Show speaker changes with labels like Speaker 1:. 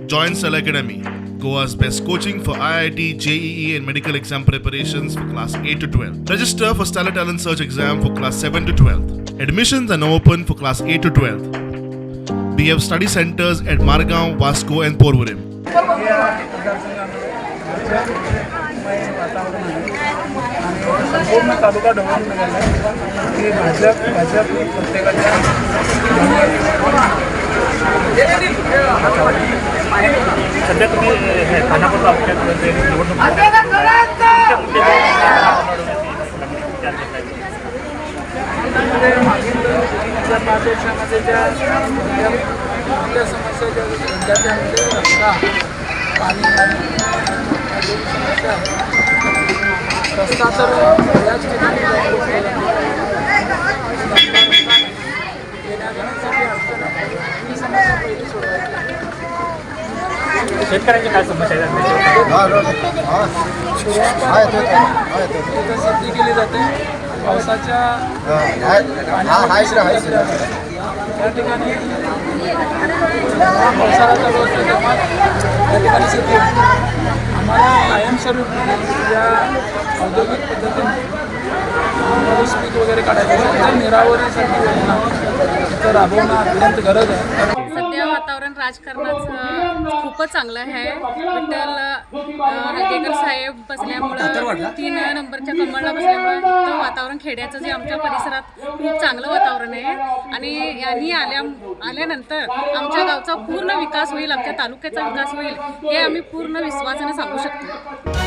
Speaker 1: Join Stellar Academy, Goa's best coaching for IIT, JEE, and medical exam preparations for class 8 to 12. Register for Stellar Talent Search exam for class 7 to 12. Admissions are now open for class 8 to 12. We have study centers at Margaon, Vasco, and Porvorim.
Speaker 2: या मतदारसंघामध्ये भाजपमय वातावरण आहे आणि संपूर्ण तालुका ढवळून निघाला आहे की भाजप भाजप प्रत्येकाच्या
Speaker 3: सध्या तुम्ही हे खानापूर तालुक्यात जे निवडणूक तुमच्या कुठे विचार घेताय?
Speaker 2: मध्ये मागील 3-5 वर्षामध्ये ज्या ज्या मोठ्या समस्या ज्या होत्या त्यामध्ये रस्ता, पाणी या दोन समस्या आहेत. रस्ता तर बऱ्याच ठिकाणी बंद केला जातो. येण्याजाण्यासाठी अडचण आहे. ही समस्या पहिली सोडवायची आहे.
Speaker 3: शेतकऱ्यांची काय समस्या आहे
Speaker 2: तिथं शेती केली जाते पावसाच्या त्या ठिकाणी जेव्हा पावसाळा चालू असतो तेव्हा त्या ठिकाणी शेती होते. आम्हाला कायमस्वरूपी ज्या औद्योगिक पद्धतीने ऊस पीक वगैरे काढायचं असेल तर निरावरीसाठी योजना इथं राबवणं अत्यंत गरज आहे, कारण
Speaker 4: सध्या वातावरण राजकारणाचं खूपच चांगलं आहे. विठ्ठल हलगेकर साहेब बसल्यामुळं, 3 नंबरच्या कमळला बसल्यामुळं इथं वातावरण खेड्याचं जे आमच्या परिसरात खूप चांगलं वातावरण आहे आणि यांनी आल्यानंतर आमच्या गावचा पूर्ण विकास होईल, आमच्या तालुक्याचा विकास होईल, हे आम्ही पूर्ण विश्वासाने सांगू शकतो.